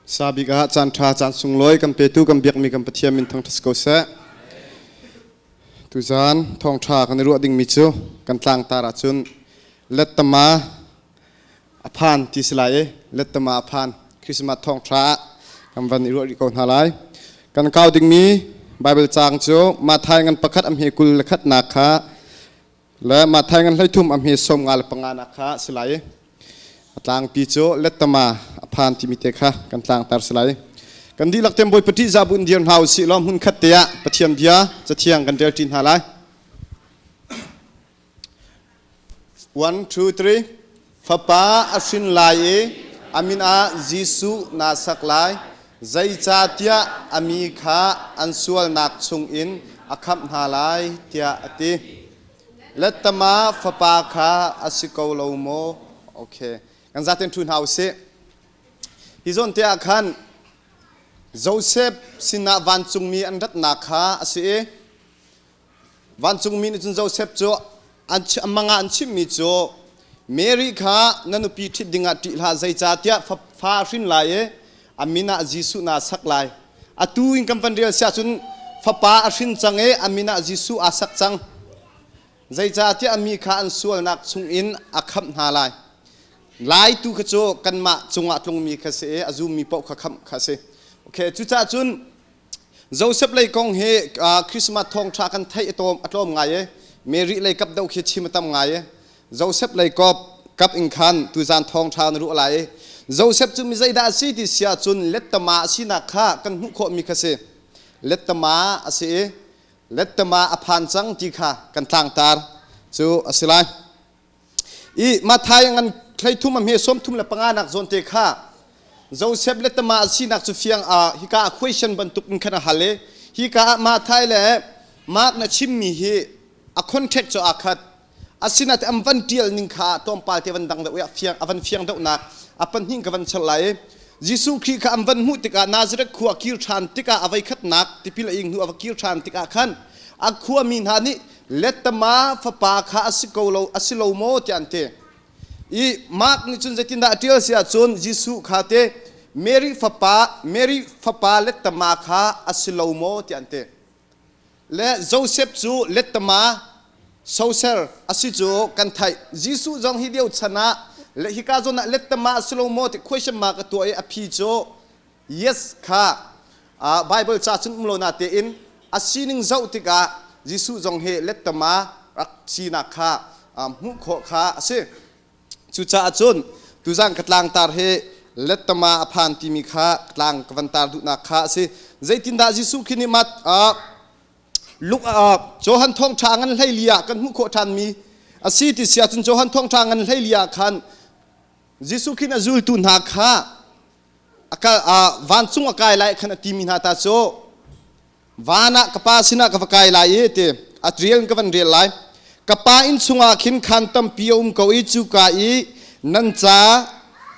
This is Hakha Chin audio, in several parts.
Sabik ah caan ṭha caan sunglawi kan petu kan biakmi kan Pathian min thangṭhat ko seh. Tuzaan thawngṭha kan i ruah dingmi cu kan tlangtar ahcun lettama a phan ti si lai i lettama a phan Christmas thawngṭha ah kan van i ruah rih ko hna lai. Kan kau dingmi Bible caang cu Matthai ngan pakhat a hme 21 nak kha le Matthai ngan 33 a hme 55 nak kha si lai i a tlangpi cu lettama a phan timi te kha kan tlangtar si lai. Kan dihlak tem Bawipa ṭihzah bu in dir hna usih law hmun khat te ah Pathian bia cathiang kan rel ṭi hna lai. 1, 2, 3. Fapa a hrin lai i a min ah Jesuh naa sak lai, zeicahtiah a mi kha an sualnak chungin a khamh hna lai, tiah a ti. Lettama fapa kha a si ko lo maw? Okay. Kan zaten ṭhu hna u sih. Hi zawn te ah khan Joseph sinah vancungmi an ratnak kha a si i Vancungmi nih cun Josef cu an mang ah an chimhmi cu Mary kha na nupi ṭhit dingah ṭih hlah, zeicahtiah fa a hrin lai i a min ah Jesuh naa sak lai. Atu in kan van rel si ahcun fapa a hrin cang i a min ah Jesuh aa sak cang. Zeicahtiah a mi kha an sualnak chungin a khamh hna lai. Lai tu kha cu kanmah cungah tlungmi kha si i a zummi paoh kha khamh kha a si. Okay, cucaah cun Joseph lei kong hi Christmas thawngṭha kan theih a tlawm ngai i Mary lei kap deuh khi chim a tam ngai i Joseph lei kop kap in khan tuzan thawngṭha na ruah lai i Joseph cu mi zeidah a si ti si ahcun lettama a sinak kha kan hmuh khawhmi kha si. Lettama a si i lettama a phan cang ti kha kan tlangtar cu a si lai. I Matthai ngan 33 a hme 35 nak zawn te kha Joseph le tama a sinak cu fiang a hika a question bantuk in khan a hal i hika ah Matthai le Mark na chimmi hi a contact cu aa khat. Asinain an van tial ning kha tlawmpal te van dang deuh i a fiang a van fiang deuhnak a pahnih ka van chal lai i Jesuh Khrih kha an van hmuh tikah Nazareth khua kir ṭhan tikah a voikhatnak tipil a ing hnu a va kir ṭhan tikah khan a khuami hna nih lettama fapa kha a si ko lo a si lo maw tiah an ti. I Mark nih cun zeitindah a ṭial si ahcun Jesuh kha te Mary fapa lettama kha a si lo maw tiah an ti. Le Joseph cu lettama soser a si cu kan theih. Jesuh zong hi lio chan ah le hika zawn ah lettama a si lo maw ti question mark a tuah i a phi cu yes kha Bible ca cun um lo na tein a sining zoh tikah Jesuh zong hi lettama rak sinak kha hmuh khawh kha a si. Cucaah cun tuzan ka tlangtar hi lettama a phan timi kha tlang ka van tar duhnak kha a si. Zeitindah Jesuh khi nih mat Luke Johan thawngṭha ngan 14 ah kan hmuh khawh ṭhanmi a si ti si ahcun Johan thawngṭha ngan 14 ah khan Jesuh khin a zultu hna kha vancung a kai lai khan a timi hna ta cu van ah ka pa sinah ka va kai lai i ti a rial in ka van rial lai ka pa inn chungah khin khan tampi a um ko i cuka i nan ca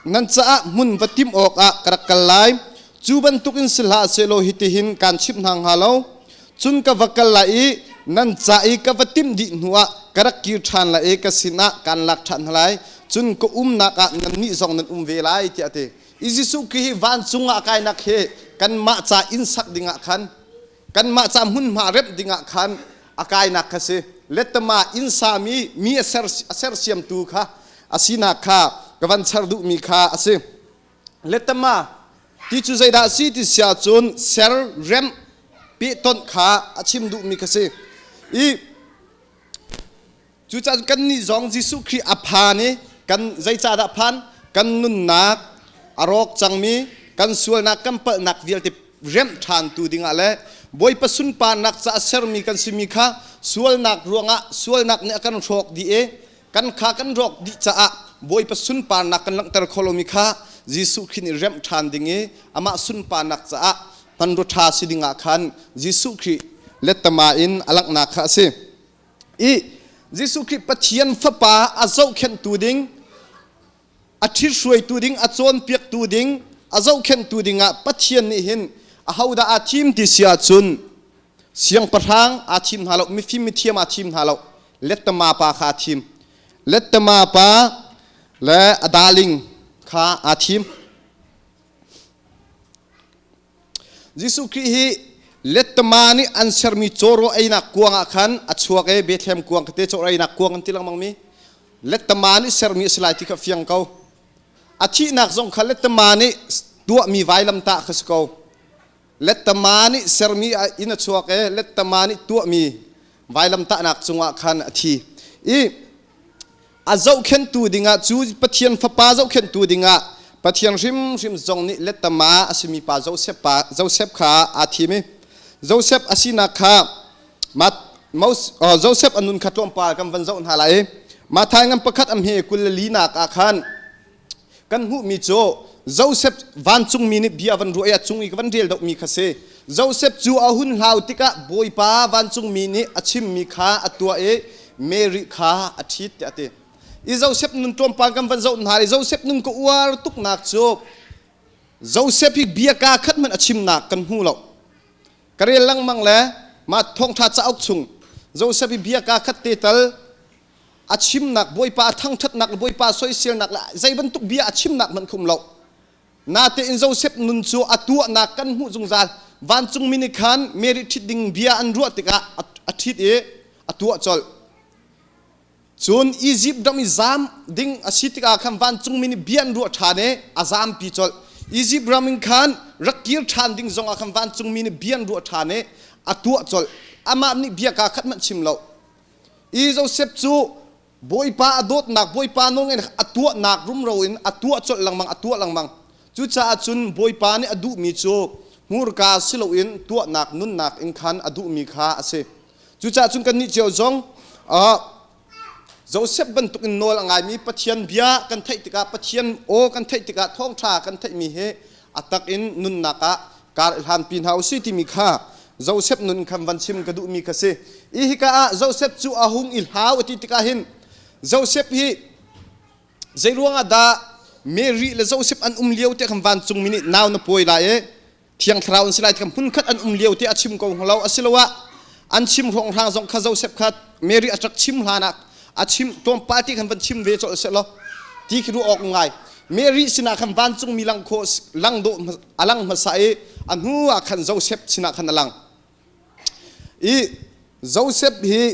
nan caah hmun va timh awkah ka rak kal lai. Cu bantukin si hlah sehlaw hitihin kaan chimh hna hnga lo. Cun ka va kal lai i nan ca i ka va timh dih hnuah ka rak kir ṭhan lai i ka sinah kaan lak ṭhan hna lai. Cun ka umnak ah nannih zong nan um ve lai, tiah a ti. I Jesuh Khrih hi vancung ah a kainak hi kanmah ca inn sak dingah khan, kanmah ca hmunhma remh dingah khan a kainak kha si. Lettama inn sami mi a sersiamtu kha a sinak kha ka van char duhmi kha a si. Lettama ti cu zeidah a si ti si ahcun ser remh pehtonh kha a chim duhmi kha si. I Cucaah kannih zong Jesuh Khrih a phan i kan zeicahdah phan? Kan nunnak a rawk cangmi kan sualnak kan palhnak vialte remh ṭhantu dingah le Bawipa sunparnak caah sermi kan simi kha sualnak ruangah sualnak nih a kan hrawk dih i kan kha kan rawk dih caah Bawipa sunparnak kan langhter kho lomi kha Jesuh Khrih nih remh ṭhan ding i amah sunparnak caah hmanrua ṭha si dingah khan Jesuh Khrih lettama in a langhnak kha a si. I Jesuh Khrih Pathian Fapa a zohkhenhtu ding, a ṭhithruaitu ding, a cawnpiaktu ding, a zohkhenhtu dingah Pathian nih hin ahodah aa thim ti si ahcun siangpahrang aa thim hna lo, mifim mithiam aa thim hna lo, lettama pa kha aa thim. Lettama pa le a darling kha aa thim. Jesuh Khrih hi lettama nih an sermi cawraw einak kuang ah khan a chuak i Bethlehem kuang kate cawraw einak kuang an ti lengmang mi lettama nih sermi a si lai ti kha fiang ko. A thihnak zong kha lettama nih tuahmi vailamtah kha si ko. Lettama nih sermi in a chuak i lettama nih tuahmi vailamtahnak cungah khan a thi. I a zohkhenhtu dingah cu Pathian Fapa zohkhenhtu dingah Pathian hrimhrim zong nih lettama a simi pa Joseph pa Joseph kha aa thim i Joseph a sinak kha Joseph a nun kha tlawmpal kan van zoh hna lai i Matthai ngan pakhat a hme 24 nak ah khan kan hmuhmi cu Joseph vancungmi nih bia van ruah i a cung i ka van rel dohmi kha si. Joseph cu a hun hlau tikah Bawipa vancungmi nih a chimmi kha a tuah i Mary kha a ṭhit tiah a ti. I Joseph nun tlawmpal kan van zoh hna i Joseph nun ka uar tuknak cu Joseph hi bia kaa khat hmanh a chimnak kan hmu lo. Ka rel lengmang le mah thawngṭha cauk chung Joseph hi bia kaa khat te tal a chimnak Bawipa a thangṭhatnak le Bawipa soiselnak le zei bantuk bia a chimnak hmanh khum lo. Natein Joseph nun cu a tuahnak kan hmuh zungzal. Vancungmi nih khan Mary ṭhit ding bia an ruah tikah a ṭhit i a tuah colh. Cun Izipt ram i zaam ding a si tikah khan vancungmi nih bia an ruah ṭhan i a zaampi colh. Izipt ram in khan rak kir ṭhan ding zongah khan vancungmi nih bia an ruah ṭhan i a tuah colh. Amah nih bia kaa khat hmanh chim lo. I Joseph cu Bawipa a dawtnak, Bawipa nawlngaihnak a tuahnak rumro in a tuah colh lengmang, a tuah lengmang. Cucaah cun Bawipa nih a duhmi cu hmurka si loin tuahnak nunnak in khan a duhmi kha a si. Cucaah cun kannih cio zong Joseph bantuk in nawl a ngaimi Pathian bia kan theih tikah, Pathian aw kan theih tikah, thawngṭha kan theihmi hi a tak in nunnak ah kar i hlanpi hna usih timi kha Joseph nun khan van chim ka duhmi kha si. I hika ah Joseph cu a hung i hlau a ti tikah hin Joseph hi zei ruangah dah Mary le Joseph an um lio te khan vancungmi nih nau na pawi lai i Thiang Thlarau an si lai ti khan hmunkhat an um lio te a chim ko lo asiloah an chim hrawnghrang zong kha Joseph kha Mary a rak chim hlan ah a chim tlawmpal ti khan van chim ve colh seh law ti khi ruah awk ngai Mary sinah khan vancungmi lang khawh lang dawh a lang hmasa i a hnu ah khan Joseph sinah khan a lang i Joseph hi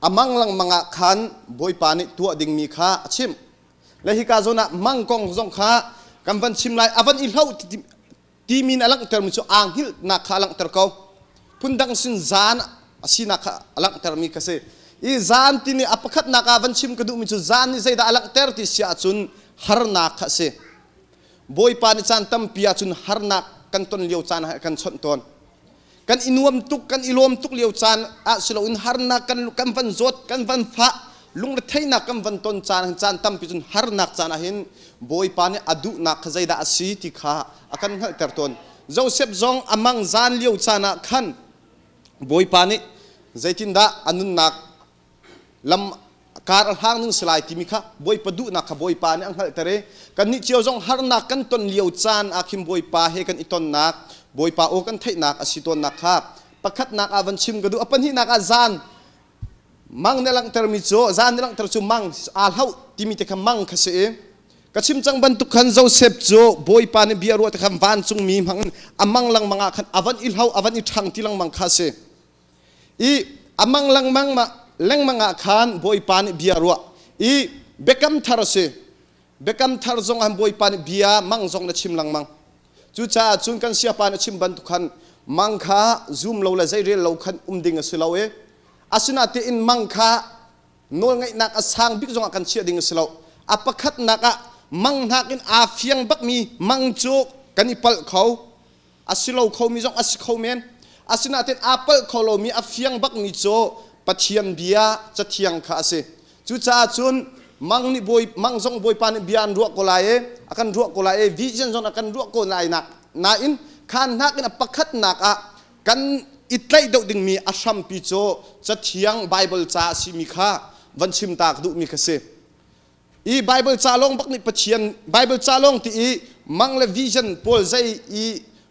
a mang lengmang ah khan Bawipa nih tuah dingmi kha a chimh le hika zawn ah mang kong zong kha kan van chim lai a van i hloh timi in a langhtermi cu aa hngilhnak kha a langhter ko. Phundang sin zaan a sinak kha a langhtermi kha si. I zaan timi a pakhatnak ah van chim ka duhmi cu zaan nih zeidah a langhter ti si ahcun harnak kha a si. Bawipa nih caan tampi ahcun harnak kan ton lio caan ah kan chawnh tawn. Kan i nuam tuk, kan i lawm tuk lio caan ah si loin harnak kan kan van zawt, kan van fah, lungretheihnak kan van ton caan caan tampi cun harnak caan ah hin Bawipa nih a duhnak kha zeidah a si ti kha a kan hngalhter tawn. Joseph zong a mang zan lio caan ah khan Bawipa nih zeitindah a nunnak lam kar a hlang ning si lai timi kha Bawipa duhnak kha Bawipa nih a hngalhter i kannih cio zong harnak kan ton lio caan ah khin Bawipa he kan i tonnak Bawipa aw kan theihnak a si tawnnak kha pakhatnak ah van chim ka duh. A pahnihnak ah zan mang nih langhtermi cu zan nih langhter cu mang aa hloh timi te kha mang kha si i ka chim cang bantuk khan Joseph cu Bawipa nih bia ruah te khan vancungmi hmang in a mang lengmang ah khan a van i hlo a van i ṭhang ti lengmang kha si. I a mang lengmang ma lengmang ah khan Bawipa nih bia ruah i biakam thar a si. Biakam thar zong ah Bawipa nih bia mang zong na chim lengmang. Cucaah cun kan siapa nih a chim bantuk khan mang kha zum lo le zeirel lo khan um ding a si lo i asinain mang kha nawlngeihnak a sang bik zongah kan chiah ding a si lo. A pakhatnak ah mang hnakin aa fiang bakmi mang cu kan i palh kho. A si lo khomi zong a si kho men. Asinain aa palh kho lomi a fiang bakmi cu Pathian bia cathiang kha a si. Cucaah cun mang nih bawi mang zong Bawipa nih bia an ruah ko lai i a kan ruah ko lai i vision zong a kan ruah ko lai nak nain khan nakin a pakhatnak ah kan i tlaih deuh dingmi a hrampi cu cathiang Bible ca a simi kha van chim ta ka duhmi kha si. I Bible ca lawng bak nih Pathian Bible ca lawng ti i mang le vision pawl zei i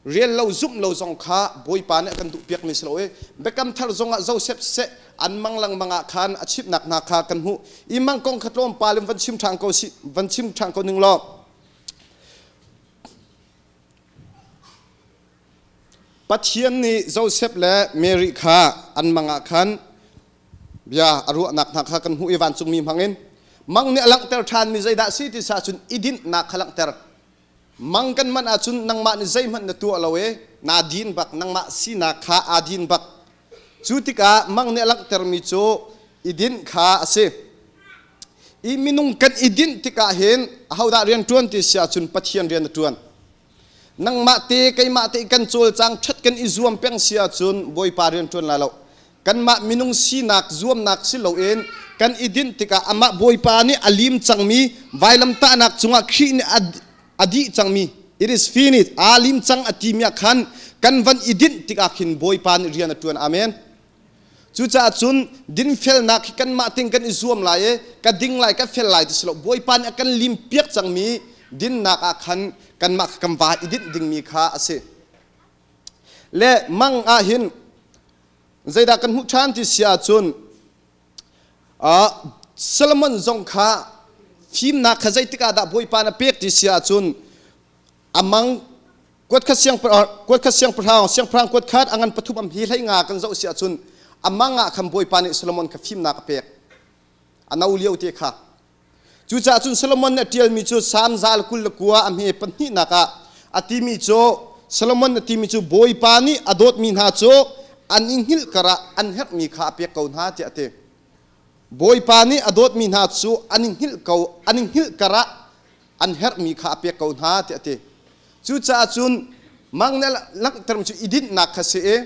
rel lo zumh lo zong kha Bawipa nih a kan duhpiakmi si lo i Biakam Thar zongah Joseph seh an mang lengmang ah khan a chimhnak hna kha kan hmuh. I mang kong kha tlawmpal in van chim ṭhan ko si van chim ṭhan ko ning law. Pathian nih Joseph le Mary kha an mang ah khan bia a ruahnak hna kha kan hmuh i vancungmi hmangin mang nih a langhter ṭhanmi zeidah a si ti sa cun i dinhnak kha langhter. Mang kan manh ahcun nangmah nih zeihmanh na tuah lo i naa din bak, nangmah sinak kha aa din bak. Cu tikah mang nih a langhtermi cu i dinh kha a si. I minung kan i dinh tikah hin ahodah rian ṭuan ti si ahcun Pathian rian a ṭuan. Nangmah te keimah te kan cawlcang ṭhat kan i zuam peng si ahcun Bawipa rian ṭuan lai lo. Kanmah minung sinak zuamnak si loin kan i dinh tikah amah Bawipa nih a lim cangmi vailamtahnak cungah Khrih nih a dih cangmi it is finished aa lim cang a timi ah khan kan van i dinh tikah khin Bawipa nih rian a ṭuan. Amen. Cucaah cun dinfelnak hi kanmah ting kan i zuam lai i ka ding lai ka fel lai ti si lo. Bawipa nih a kan lim piak cangmi dinnak ah khan kanmah kha kan va i dinh dingmi kha a si. Le mang ah hin zeidah kan hmuh ṭhan ti si ahcun Solomon zong kha fimnak kha zeitik ah dah Bawipa na pek ti si ahcun amang kuat khat siangpahrang siangpahrang kuat khat a ngan pathum am hi hlei nga kan zoh si ahcun amang ah khan Bawipa nih Solomon kha fimnak a pek a no lio te kha. Cucaah cun Solomon nih a ṭialmi cu Salm 129 a hme pahnihnak ah a timi cu Solomon a timi cu Bawipa nih a dawtmi hna cu an i hngilh karah an herhmi kha a pek ko hna tiah a ti. Bawipa nih a dawtmi hna cu an i hngilh ko an i hngilh karah an herhmi kha a pek ko hna tiah a ti. Cucaah cun mang nih langhtermi cu i dinhnak kha si i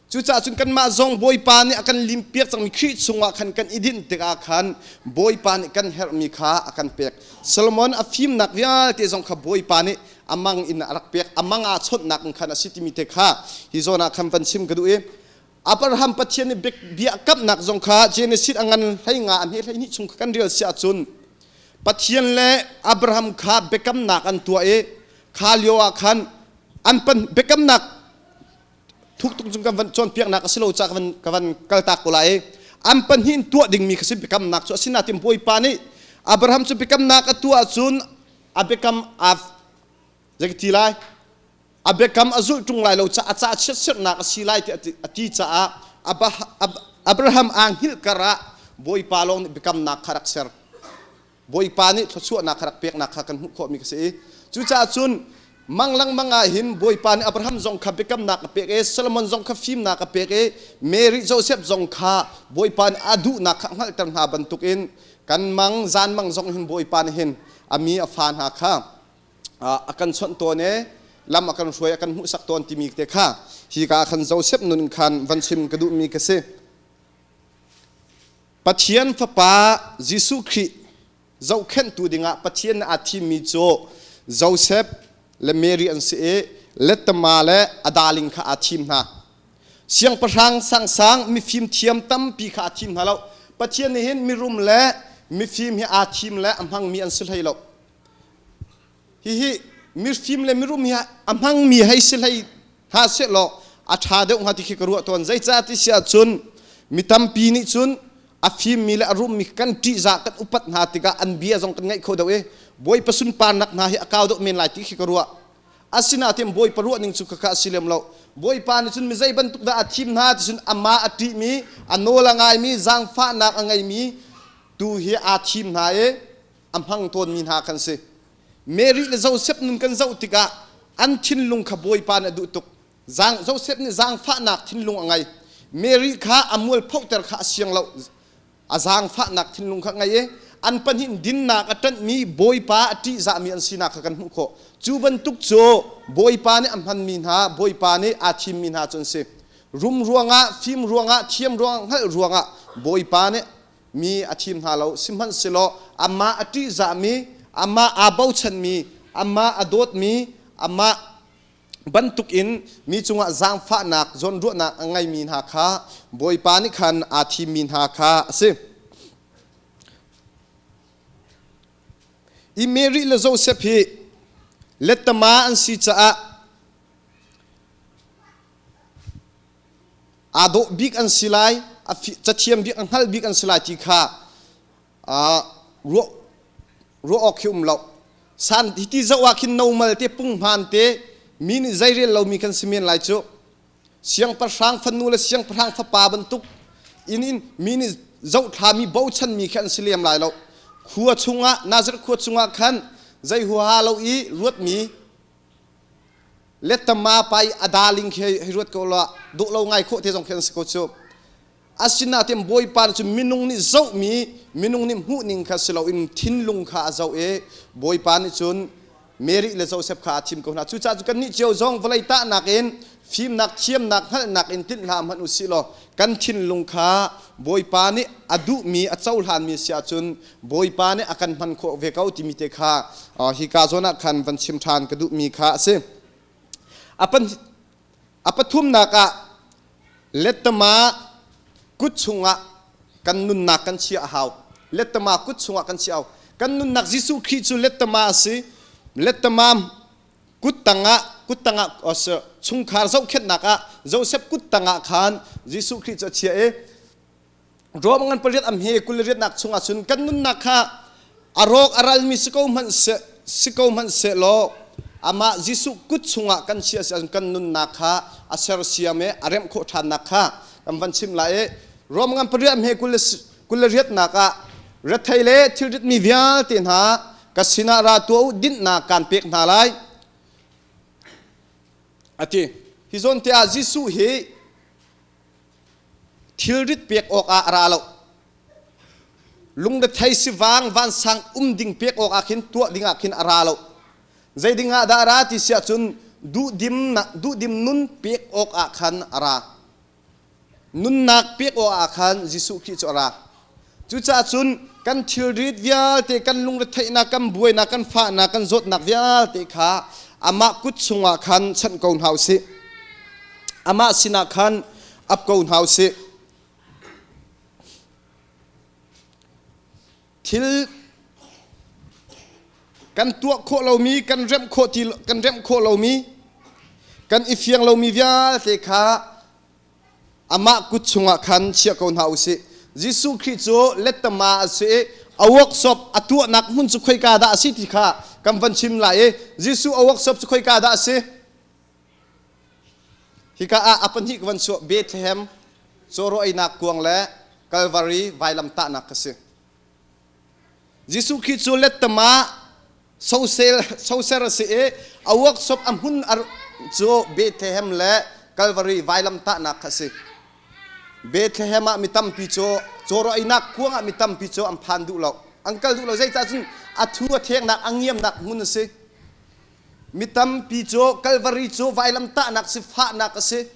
Cucaah cun kanmah zong Bawipa nih a kan limpiak cangmi Khrih chungah khan kan i dinh tikah khan Bawipa nih kan herhmi kha a kan pek. Solomon a fimnak vialte zong kha Bawipa nih a mang in a rak pek. A mang aa chawnhnak in khan a si timi te kha hi zawn ah khan van chim ka duh i Abraham Pathian nih biakamnak zong kha Genesis a ngan 15 a hme 12 chung kha kan rel si ahcun Pathian le Abraham kha biakamnak an tuah i kha lio ah khan an pan biakamnak thuk tuk cung kan van cawnpiaknak a si lo caah ka van kaltak ko lai. An pahnih in tuah dingmi kha si biakamnak cu. Asinain Bawipa nih Abraham cu biakamnak a tuah ahcun a biakam a zeiti lai a biakam a zulh ṭung lai lo caah a ca chiatserhnak a si lai ti a ti caah Abraham aa hngilh kar ah Bawipa lawng nih biakamnak kha rak ser. Bawipa nih thluachuahnak kha rak peknak kha kan hmuh khawhmi ka si i cucaah cun mang lengmang ah hin Bawipa nih Abraham zong kha biakamnak a pek i Solomon zong kha fimnak a pek i Mary Joseph zong kha Bawipa nih a duhnak kha a hngalhter hna bantukin kan mang zan mang zong hin Bawipa nih hin a mi a fa hna kha a kan chawnh tawn i lam a kan hruai a kan hmuhsak tawn timi te kha hi ka khan Joseph nun khan van chim ka duhmi ka si. Pathian Fapa Jesuh Khrih zohkhenhtu dingah Pathian nih aa thimmi cu Joseph le Mary an si i lettama le a darling kha aa thim hna. Siangpahrang sangsang mifim thiam tampi kha aa thim hna lo. Pathian nih hin mirum le mifim hi aa thim le a hmangmi an si hlei lo. Hihi mifim le mirum hi a hmangmi hei si hlei hna sehlaw a ṭha deuh hnga ti khi ka ruah tawn. Zeicah ti si ahcun mi tampi nih cun a fimmi le a rummi kan ṭihzah kan upat hna tikah an bia zong kan ngaih kho deuh i Bawipa sunparnak hna hi a kau deuh men lai ti khi ka ruah. Asinain Bawipa ruah ning cu khakha a si lem lo. Bawipa nih cun mi zei bantuk dah a thim hna ti cun amah a ṭihmi, a nawl a ngaimi, zaangfahnak a ngeimi tu hi aa thim hna i a hmang tawnmi hna kan si. Mary le Joseph nun kan zoh tikah an thinlung kha Bawipa nih a duh tuk. Joseph nih zaangfahnak thinlung a ngei. Mary kha a mualphoter kha a siang lo. A zaangfahnak thinlung kha ngei i an pahnih dinnak a ṭanhmi Bawipa a ṭihzahmi an sinak kha kan hmuh khawh. Cu bantuk cu Bawipa nih a hmanmi hna, Bawipa nih aa thimmi hna cu an si. Rum ruangah, fim ruangah, thiam ruangah, hngalh ruangah Bawipa nih mi a thim hna lo. Sihmanhsehlaw amah a ṭihzahmi, amah aa bochanmi, amah a dawtmi, amah bantukin mi cungah zaangfahnak, zawnruahnak a ngeimi hna kha Bawipa nih khan aa thimmi hna kha a si. I Mary le Joseph hi lettama an si caah Aa dawh bik an si lai, a cathiam bik, a hngal bik an si lai ti kha ruah awk khi um lo. San hiti zoh ah khin nomal te punghman te Mi nih zeirel lomi kan si men lai cu. Siangpahrang fanu le siangpahrang fapa bantuk in in mi nih zohthlami bochanmi khi an si lem lai lo. Khua chungah Nazareth khua chungah khan zei huaha lo i ruatmi lettama pa i a darling khi hei ruat ko law dawh lo ngai khawh te zong khi an si ko cu. Asinain Bawipa nih cun minung nih zohmi, minung nih hmuhning kha si loin thinlung kha a zoh i Bawipa nih cun Mary le Joseph kha a thim ko hna. Cucaah cu kannih cio zong vawlei tahnak in fimnak, thiamnak, hngalhnak in tlinh hlah hmanh u sih law kan thinlung kha Bawipa nih a duhmi, a cohlanmi si ahcun Bawipa nih a kan hman khawh ve ko timi te kha hika zawn ah khan van chim ṭhan ka duhmi kha a si. A pathumnak ah lettama kut chungah kan nunnak kan chiah a hau. Lettama kut chungah kan chiah a hau. Kan nunnak Jesuh Khrih cu lettama a si. Lettama kut tangah kut tangah chungkhar zohkhenhnak ah Joseph kut tangah khan Jesuh Khrih cu a chiah i Rom ngan pariat am he kul riatnak chungah cun kan nunnak kha a rawk a ralmi si ko hmanh seh si ko hmanh seh law amah Jesuh kut chungah kan chiah si ahcun kan nunnak kha a sersiam i a remh khawh ṭhannak kha kan van chim lai i Rom ngan pariat am he kul le riatnak ah rethei le thilritmi vialte hna ka sinah ra tuah u dinhnak kaan pek hna lai a ti. Hi zawn te ah Jesuh hi Thilrit pek awkah a ra lo. Lungrethei sivang vansang um ding pek awkah khin tuah dingah khin a ra lo. Zei dingah dah a ra ti si ahcun duhdim, duhdim nun pek awkah khan a ra. Nunnak pek awkah khan Jesuh Khrih cu a ra. Cucaah cun kan thilrit vialte, kan lungretheihnak, kan buainak, kan fahnak, kan zawtnak vialte kha amah kut chungah khan chanh ko hna usih. Amah sinah khan ap ko hna usih. Thil kan tuah khawh lomi, kan remh khawh ti kan remh khawh lomi, kan i fiang lomi vialte kha amah kut chungah khan chia ko hna usih. Jesuh Khrih cu lettama a si i a workshop a tuahnak hmun cu khoika dah a si ti kha kan van chim lai i Jesuh a workshop cu khoika dah a si? Hika ah a pahnih ka van chuah Bethlehem cawraw einak kuang le Calvary vailamtahnak ka si. Jesuh Khrih cu lettama sosel soser a si i a workshop a hmun cu Bethlehem le Calvary vailamtahnak kha a si. Bethlehem ah mi tampi cu cawraw einak kuang ah mi tampi cu an phan duh lo. An kal duh lo zeicah cun a thu a theknak a ngiamnak hmun a si. Mi tampi cu Calvary cu vailamtahnak si fahnak a si.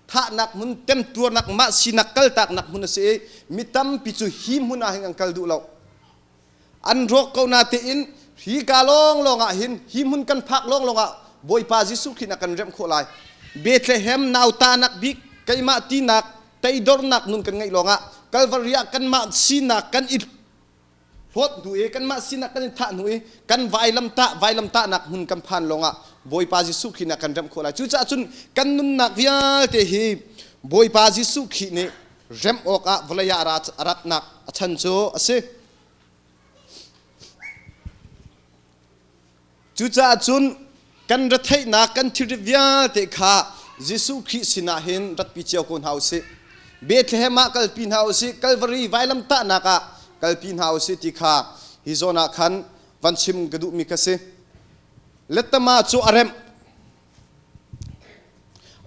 Thahnak hmun temtuarnak mah sinak kaltaknak hmun a si i mi tampi cu hi hmun ah hin an kal duh lo. An rawk ko natein hi ka lawnglawng ah hin hi hmun kan phak lawnglawng ah Bawipa Jesuh Khrih na kan remh khawh lai. Bethlehem nautanak bik keimah tinak teidornak nun kan ngeih lawngah Calvary ah kanmah sinak kan i hlawt hnu i kanmah sinak kan i thah hnu i kan vailamtah vailamtahnak hmun kan phan lawngah Bawipa Jesuh Khrih nih a kan remh khawh lai. Cucaah cun kan nunnak vialte hi Bawipa Jesuh Khrih nih remh awkah vawlei ah a ratnak a chan cu a si. Cucaah cun kan retheihnak kan thilrit vialte kha Jesuh Khrih sinah hin ratpi cio ko hna usih. Bethlehem ah kalpi hna usih, Calvary vailamtahnak ah kalpi hna usih ti kha hi zawn ah khan van chim ka duhmi ka si. Lettama cu a remh.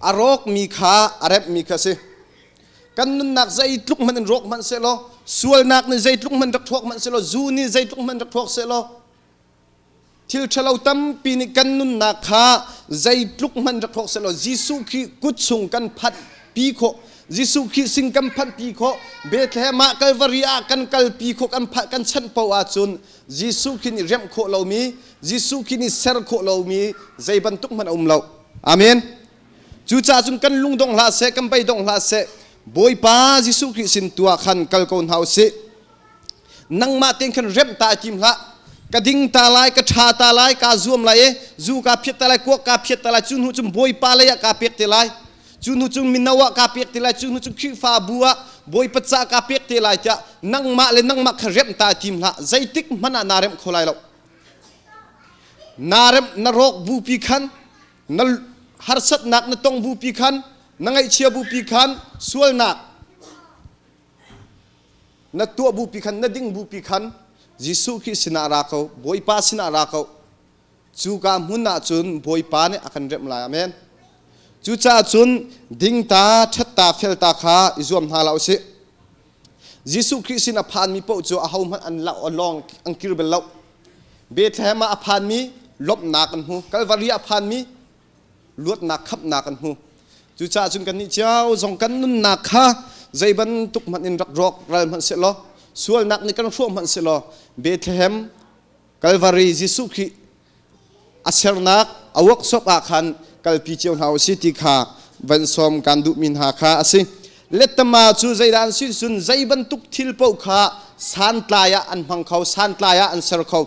A rawkmi kha a remhmi kha si. Kan nunnak zeitluk hmanh in rawk hmanh sehlaw, sualnak nih zeitluk hmanh rak thuak hmanh sehlaw, zu nih zeitluk hmanh rak thuak sehlaw, thil ṭhalo tampi nih kan nunnak kha zeitluk hmanh rak hrawk sehlaw Jesuh Khrih kut chung kan phanh pi khawh Jesuh Khrih sin kan phanh pi khawh Bethlehem ah Calvary ah kan kalpi khawh kan phanh kan chanh paoh ahcun Jesuh Khrih nih remh khawh lomi Jesuh Khrih nih ser khawh lomi zei bantuk hmanh a um lo. Amen. Cucaah cun kan lungdong hlah seh kan beidong hlah seh Bawipa Jesuh Khrih sin tu ah khan kal ko hna usih. Nangmah tein khan remh ta i tim hlah. Ka ding ta lai, ka ṭha ta lai, kaa zuam lai i zu kaa phiat ta lai, kuak kaa phiat ta lai, cu hnu cun Bawipa lei ah kaa pek te lai. Cu hnu cun mino ah kaa pek te lai, cu hnu cun Khrihfabu ah Bawipa ca kaa pek te lai tiah nangmah le nangmah kha remh ta i tim hlah. Zeitik hmanh ah naa remh kho lai lo. Naa remh na rawk bupi khan. Na harsatnak na tong bupi khan, na ngaihchia bupi khan, sualnak na tuah bupi khan, na ding bupi khan Jesuh Khrih sinah ra ko, Bawipa sinah ra ko. Cuka hmun ah cun Bawipa nih a kan remh lai. Amen. Cucaah cun dingta, ṭhatta, felta kha i zuam hna hlah usih. Jesuh Khrih sin a phanmi paoh cu ahohmanh an lawng an kir bal lo. Bethlehem ah a phanmi lawmhnak an hmu. Kalvari ah a phanmi luatnak khamhnak an hmu. Cucaah cun kannih cio zong kan nunnak kha zei bantuk hmanh in rak rawk ral hmanh sehlaw, sualnak nih kan hrawh hmanh sehlaw, Bethlehem Kalvari Jesuh Khrih a sernak a workshop ah khan kalpi cio hna usih ti kha van sawm kan duhmi hna kha a si. Lettama cu zeidah an si cun zei bantuk thil paoh kha santlai ah an hmang kho, santlai ah an ser kho.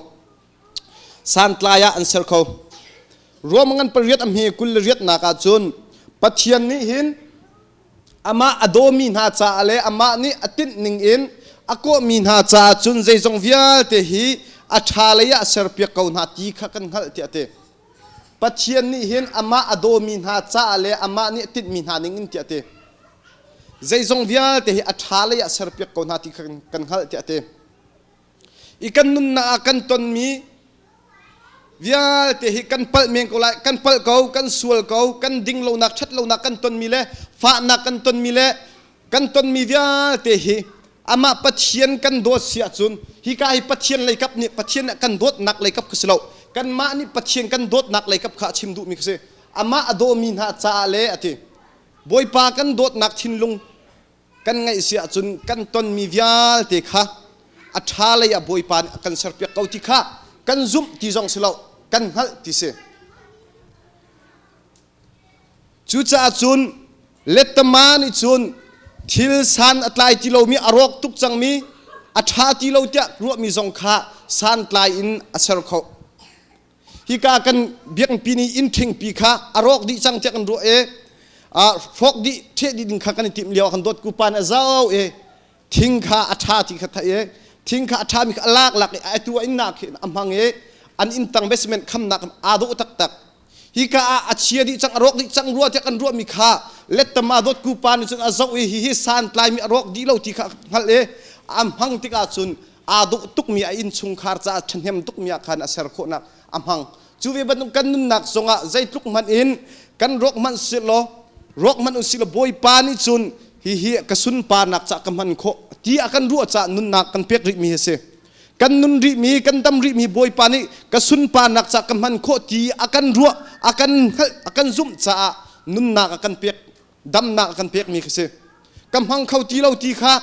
Santlai ah an ser kho. Ruam ngan pariat a hme 28nak ah cun Pathian nih hin amah a dawmi hna caah le amah nih a tinh ning in a kawhmi hna caah cun zeizong vialte hi a ṭha lei ah serpiak ko hna ti kha kan hngalh tiah a ti. Pathian nih hin amah a dawmi hna caah le amah nih a tinhmi hna ning in tiah a ti. Zeizong vialte hi a ṭha lei ah serpiak ko hna ti kha kan hngalh tiah a ti. I kan nunnak ah kan tonmi vialte hi kan palh men ko lai, kan palh ko, kan sual ko, kan ding lonak, ṭhat lonak kan tonmi le fahnak kan tonmi le kan tonmi vialte hi amah Pathian kan dawt si ahcun hika hi Pathian leikap nih Pathian kan dawtnak leikap kha si lo, kanmah nih Pathian kan dawtnak leikap kha a chim duhmi kha si. Amah a dawmi hna caah le a ti, Bawipa kan dawtnak thinlung kan ngaih si ahcun kan tonmi vialte kha a ṭha lei ah Bawipa nih a kan serpiak ko ti kha kan zumh ti zong si lo, kan hngalh ti si. Cucaah cun lettama nih cun thil san a tlai ti lomi, a rawk tuk cangmi, a ṭha ti lo tiah ruahmi zong kha santlai in a ser kho. Hika kan biakinn nih inn ṭhingpi kha a rawk dih cang tiah kan ruah i hrawk dih ṭheh dih ding kha kan i timh lio ah kan dawt kupa nih a zau i thing kha a ṭha ti kha theih i thing kha a ṭhami kha a lak lak i atu a innak khi a hmang i an inn tang basement khamnak aa dawh taktak. Hika ah a chia dih cang, a rawk dih cang rua tiah kan ruahmi kha lettama dawt kupa nih cun a zoh i hihi santlaimi a rawk dih lo ti kha a hngalh i a hmang tikah cun aa dawh tukmi a innchungkhar caah ṭhahnem tukmi ah khan a ser khawhnak a hmang. Cu ve bantuk kan nunnak zongah zeitluk hmanh in kan rawk hmanh silaw, rawk hmanh usih law Bawipa nih cun hihi ka sunparnak caah ka hman khawh ti a kan ruah caah nunnak kan pek rihmi hi a si. Kan nun rihmi, kan dam rihmi Bawipa nih ka sunparnak caah ka hman khawh ti a kan ruah, a kan hngalh, a kan zumh caah nunnak a kan pek, damnak a kan pekmi kha si. Ka hmang kho ti lo ti kha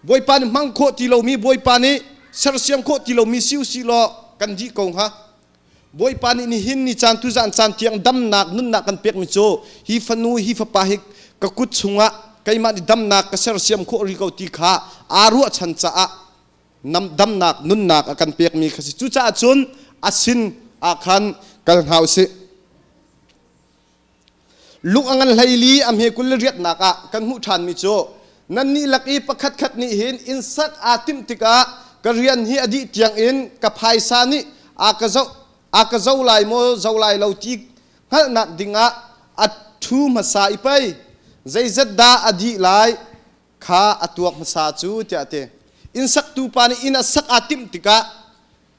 Bawipa nih hmang khawh ti lomi, Bawipa nih sersiam khawh ti lomi si usih law kan dih ko hnga. Bawipa nih nihin ni caan tuzaan caan tiang damnak nunnak kan pekmi cu hi fanu hi fapa hi ka kut chungah keimah nih damnak ka sersiam khawh rih ko ti kha aa ruahchan caah damnak nunnak a kan pekmi kha si. Cucaah cun a sin ah khan kal hna usih. Lung a ngan 14 a hme 28nak ah kan hmuh ṭhanmi cu nannih lak i pakhatkhat nih hin inn sak aa timh tikah ka rian hi a dih tiangin ka phaisa nih a ka zo lai maw zo lai lo ti hngalhnak dingah a ṭhu hmasa i pei zeizat dah a dih lai kha a tuak hmasa cu tiah a ti. Inn saktu pa nih inn a sak aa timh tikah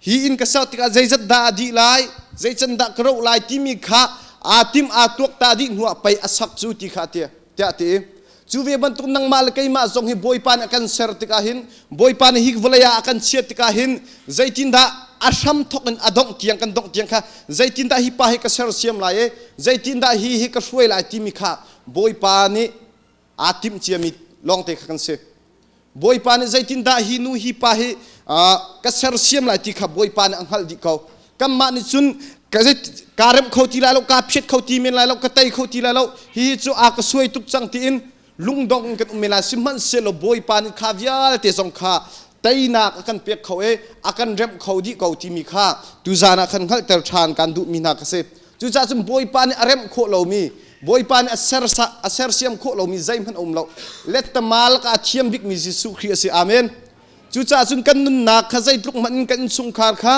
hi inn ka ser tikah zeizat dah a dih lai, zeican dah ka roh lai timi kha aa tim aa tuak ta dih hnuah pei a sak cu ti kha tiah tiah ti. Cu ve bantuk nangmah le keimah zong hi Bawipa nih a kan ser tikah hin, Bawipa nih hi vawlei ah a kan chiat tikah hin zeitindah a hram thawk in a dongh tiang kan dongh tiang kha zeitindah hi pa hi ka sersiam lai i zeitindah hi hi ka hruai lai timi kha Bawipa nih aa timh ciami lawngte kha kan si. Bawipa nih zeitindah hi nu hi pa hi ka sersiam lai ti kha Bawipa nih a hngalh dih ko. Kanmah nih cun ka remh kho ti lai lo, ka phiat kho ti men lai lo, ka tei kho ti lai lo, hihi cu a ka suai tuk cang tiin lungdong in kan um men lai. Sihmanhsehlaw Bawipa nih kha vialte zong kha teinak a kan pek kho i a kan remh kho dih ko timi kha tuzaan ah khan hngalhter ṭhan kan duhmi hna ka si. Cucaah cun Bawipa nih a remh khawh lomi, Bawipa nih a sersiam khawh lomi zeihmanh a um lo. Lettamal ka a thiam bikmi Jesuh Khrih a si. Amen. Cucaah cun kan nunnak kha zeitluk hmanh in kan innchungkhar kha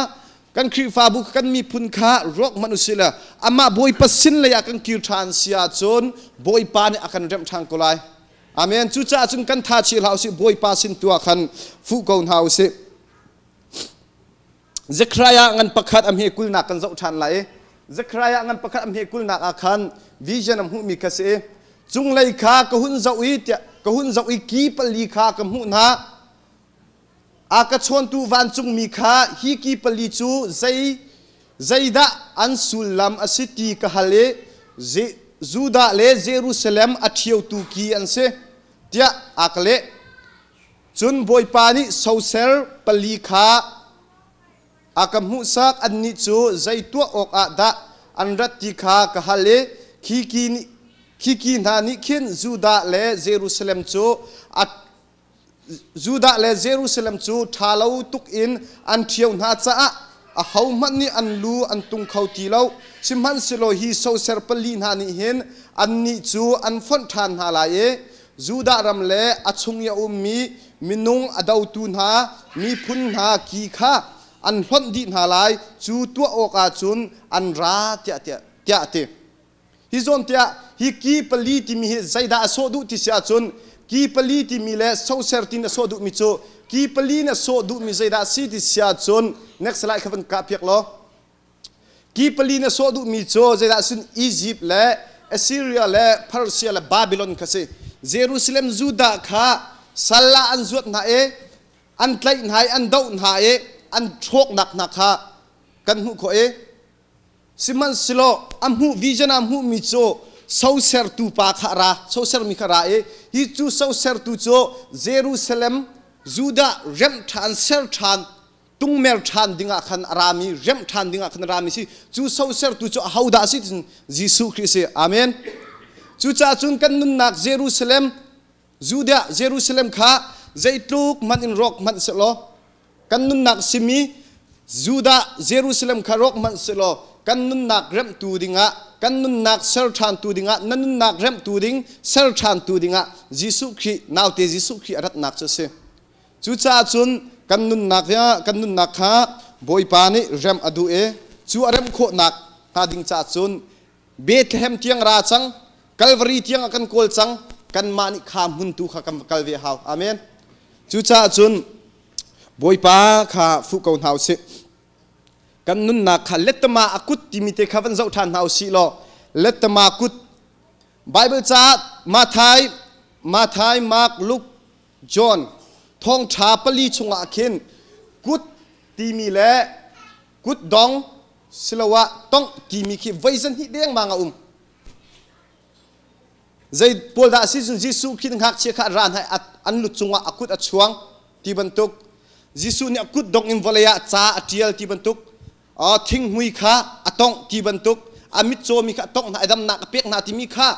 Kan Khrihfabu kan miphun kha rawk hmanh usih le amah Bawipa sin lei ah kan kir ṭhan si ahcun Bawipa nih a kan remh ṭhan ko lai. Amen. Cucaah cun kan tha chi hlah usih, Bawipa sin tu ah khan fuh ko hna usih. Zekhariah ngan pakhat a hme kulnak kan zoh ṭhan lai i Zekhariah ngan pakhat a hme kulnak ah khan vision a hmuhmi kha si i cunglei kha ka hun zoh i tiah ka hun zoh i ki pali kha ka hmuh hna. A ka chawntu vancungmi kha hi ki pali cu zei zeidah an sullam a si ti ka hal i Judah le Jerusalem a ṭhiotu ki an si tiah a ka leh. Cun Bawipa nih soser pali kha a ka hmuhsak. Annih cu zei tuah awkah dah an rat ti kha ka hal i khi ki hna nih khin Judah le Jerusalem cu a Judah le Jerusalem cu ṭha lo tuk in an ṭhio hna caah ahohmanh nih an lu an tung kho ti lo. Sihmanhsehlaw hi soser pali hna nih hin annih cu an fonh ṭhan hna lai i Judah ram le a chung i a ummi minung a dotu hna miphun hna ki kha an hlonh dih hna lai. Cu tuah awkah cun an ra tiah tiah a ti. Hi zawn tiah hi ki pali timi hi zeidah a sawh duh ti si ahcun ki pali timi le soser tin a sawh duhmi cu ki pali na sawh duhmi zeidah a si ti si ahcun next slide kha van kah piak law ki pali na sawh duhmi cu zeidah sin Egypt le Assyria le Persia le Babylon kha si. Jerusalem Judah kha sal ah an zuat hna i an tlaih hna i an doh hna i an ṭhawknak hna kha kan hmuh khawh i Sihmanhsehlaw a hmuh vision ah hmuhmi cu sosertu pa kha a ra, sosermi kha a ra i hi cu sosertu cu Jerusalem Judah remh ṭhan, ser ṭhan, tungmer ṭhan dingah khan a rami, remh ṭhan dingah khan a rami si. Cu sosertu cu ahodah a si ti Jesuh Khrih a si. Amen. Cucaah cun kan nunnak Jerusalem, Judah Jerusalem kha zeitluk hmanh in rawk hmanh sehlaw kan nunnak simi Judah Jerusalem kha rawk hmanh sehlaw kan nunnak remhtu dingah kan nunnak ser ṭhantu dingah na nunnak remhtu ding ser ṭhantu dingah Jesuh Khrih naute Jesuh Khrih a ratnak cu a si. Cucaah cun kan nunnak kan nunnak kha Bawipa nih remh a duh i cu a remh khawhnak hnga ding caah cun Bethlehem tiang ra cang Calvary tiang a kan kawl cang kanmah nih kha hmun tu kha kan kal ve hau. Amen. Cucaah cun Bawipa kha fuh ko hna usih. Kan nunnak kha lettama a kut timi te kha van zoh ṭhan hna usih law lettama kut Bible ca Mathai Mathai Mark Luke John thawngṭha pali chungah khin kut timi le kut dong siloah tongh timi khi voi zahnih dengmang a um. Zei pawl dah a si cun Jesuh khin ngakchia kha ran hai an lu cungah a kut a chuang ti bantuk Jesuh nih a kut dong in vawlei ah ca a ṭial ti bantuk thinghmui kha a tongh ti bantuk a mitcawmi kha a tongh hna a damnak a pek hna timi kha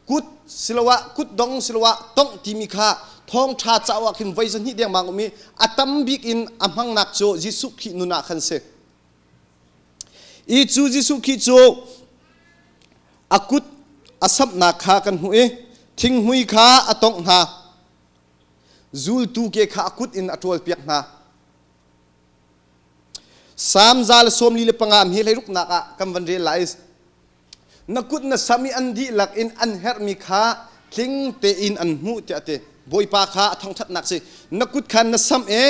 kut siloah kut dong siloah tongh timi kha thawngṭha cauk ah khin voi zahnih dengmang um i a tam bik in a hmangnak cu Jesuh Khrih nun ah khan si. I cu Jesuh Khrih cu a kut a samhnak kha kan hmuh i thinghmui kha a tongh hna. Zultu ke kha a kut in a ṭawlpiak hna. Salm 145 hi hleiruknak ah kan van rel lai. Na kut na sam i an dihlak in an herhmi kha tling tein an hmuh tiah a ti. Bawipa kha a thangṭhatnak si. Na kut khan na sam i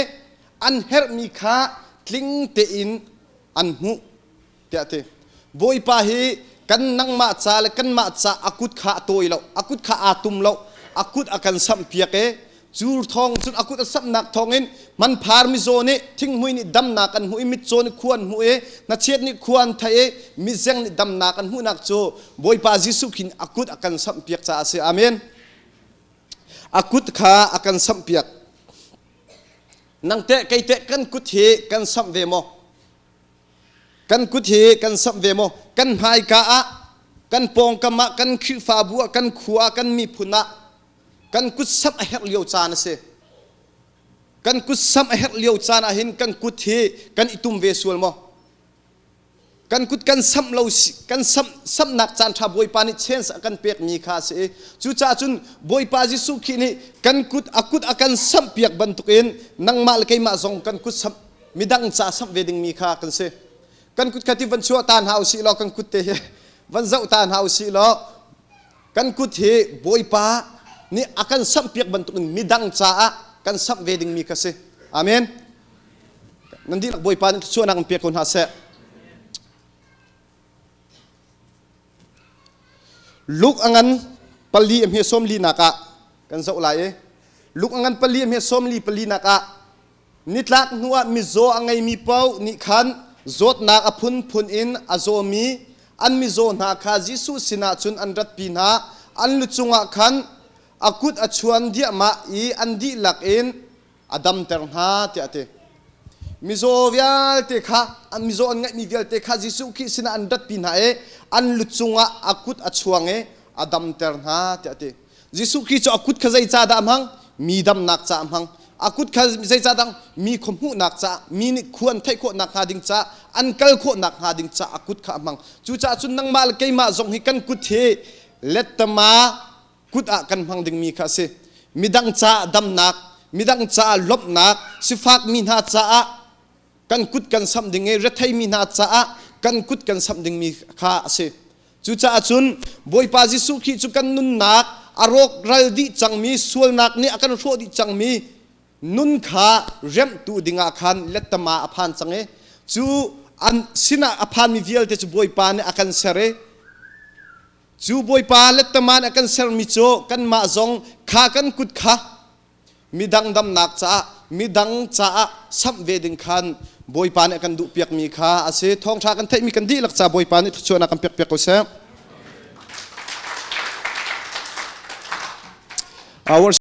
an herhmi kha tling tein an hmuh tiah a ti. Bawipa hi kan nangmah ca le kanmah ca a kut kha a tawi lo, a kut kha aa tum lo, a kut a kan samhpiak i cu thawng cun a kut a samhnak thawngin manphar mizaw nih thinghmui nih damnak an hmuh i mitcaw nih khua an hmuh i hnachet nih khua an theih i mizeng nih damnak an hmuhnak cu Bawipa Jesuh khin a kut a kan samhpiak caah a si. Amen. A kut kha a kan samhpiak. Nang teh kei teh kan kut hi kan samh ve maw? Kan kut hi kan samh ve maw? Kan hmaika ah, kan pawngkam ah, kan Khrihfabu ah, kan khua ah, kan miphun ah kan kut samh a herh lio caan a si. Kan kut samh a herh lio caan ah hin kan kut hi kan i tum ve sual maw? Kan kut kan samh lo kan samh samhnak caan ṭha Bawipa nih chance a kan pekmi kha a si i cucaah cun Bawipa Jesuh Khrih nih kan kut a kut a kan samhpiak bantukin nangmah le keimah zong kan kut samh midang ca samh ve dingmi kha kan si. Kan kut kha ti van chuah ta hna usih law kan kut te hi van zoh ta hna usih law kan kut hi Bawipa nih a kan samhpiak bantukin midang caah kan samh ve dingmi kha si. Amen. Nan dihlak Bawipa nih thluachuahnak in pek ko hna seh. Luke a ngan pali a hme sawm linak ah kan zoh lai i Luke a ngan pali a hme sawm li palinak ah nitlak hnu ah mizaw a ngeimi paoh nih khan zawtnak a phunphun in a zawmi an mizaw hna kha Jesuh sinah cun an ratpi hna. An lu cungah khan a kut a chuan diahmah i an dihlak in a damter hna tiah a ti. Mizaw vialte kha an mizaw an ngeihmi vialte kha Jesuh Khrih sinah an ratpi hna i an lu cungah a kut a chuang i a damter hna tiah a ti. Jesuh Khrih cu a kut kha zeicah dah a hmang? Mi damnak caah a hmang. A kut kha zeicah dah mi khuahmuhnak caah, mi nih khua an theih khawhnak hnga ding caah, an kal khawhnak hnga ding caah a kut kha a hmang. Cucaah cun nangmah le keimah zong hi kan kut hi lettama kut ah kan hmang dingmi kha a si. Midang caah damnak, midang caah lawmhnak, sifakmi hna caah kan kut kan samh ding i retheimi hna caah kan kut kan samh dingmi kha a si. Cucaah cun Bawipa Jesuh Khrih cu kan nunnak a rawkral dih cangmi sualnak nih a kan hrawh dih cangmi nun kha remhtu dingah khan lettama a phan cang i cu an sinah a phanmi vialte cu Bawipa nih a kan ser i cu Bawipa lettama nih a kan sermi cu kanmah zong kha kan kut kha midang damnak caah midang caah samh ve ding khan Bawipa nih a kan duhpiakmi kha a si. Thawngṭha kan theihmi kan dihlak ca Bawipa nih thluachuahnak kan pekpiak ko seh. Our.